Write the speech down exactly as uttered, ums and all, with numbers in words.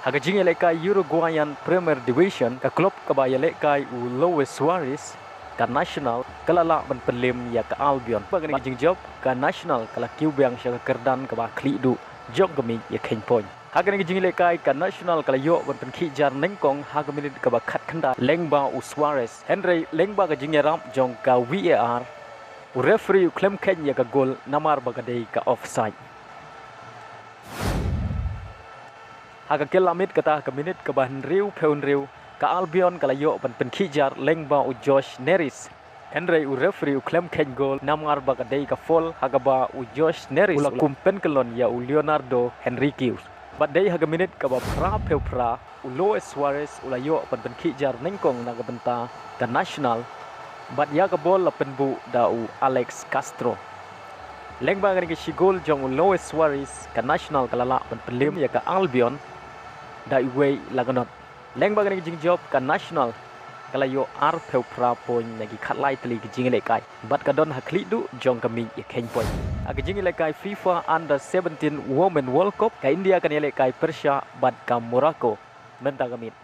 Ha ka jingïalehkai Uruguayan Premier Division, ka klub kaba ïalehkai u Luis Suarez, ka Nacional ka la lah ban pynliem ïa ka Albion. Ba kane ka jingjop, ka Nacional ka la kiew biang sha ka kyrdan kaba khlieh duh jong ka miej ïakheiñ point. Ha kane ka jingïalehkai, ka Nacional ka la ïoh ban pynkhih jar nyngkong ha ka minit kaba khatkhyndai lyngba u Suarez. Hynrei lyngba ka jingïarap jong ka V A R, u referee u khlem kheiñ ïa ka gol namar ba ka dei ka offside. Ha ka kylla miet kata, ha ka minit kaba hynriewphew hynriew, ka Albion ka la ïoh ban pynkhih jar lyngba u Josh Neris. Hynrei u referee u khlem kheiñ gol namar ba ka dei ka foul, ha kaba u Josh Neris u la kum pynkyllon ïa u Leonardo Henriquez. Bad dei ha ka minit kaba phraphew phra, u Luis Suarez u la ïoh ban pynkhih jar nyngkong na ka bynta ka Nacional. Bad ïa ka bol la pynbuh da u Alex Castro. Lyngba kane ka shi gol jong u Luis Suarez, ka Nacional ka la lah ban pynliem ïa ka Albion da uwei la ka not. Lyngba kane ka jingjop, ka Nacional ka la ïoh arphew phra point na ki khatlai tylli ki jingïalehkai bad ka don ha khlieh duh jong ka miej ïakheiñ point. Ha ka jingïalehkai FIFA Under seventeen Women World Cup, ka India kan ïalehkai pyrshah bad ka Morocco mynta ka miet.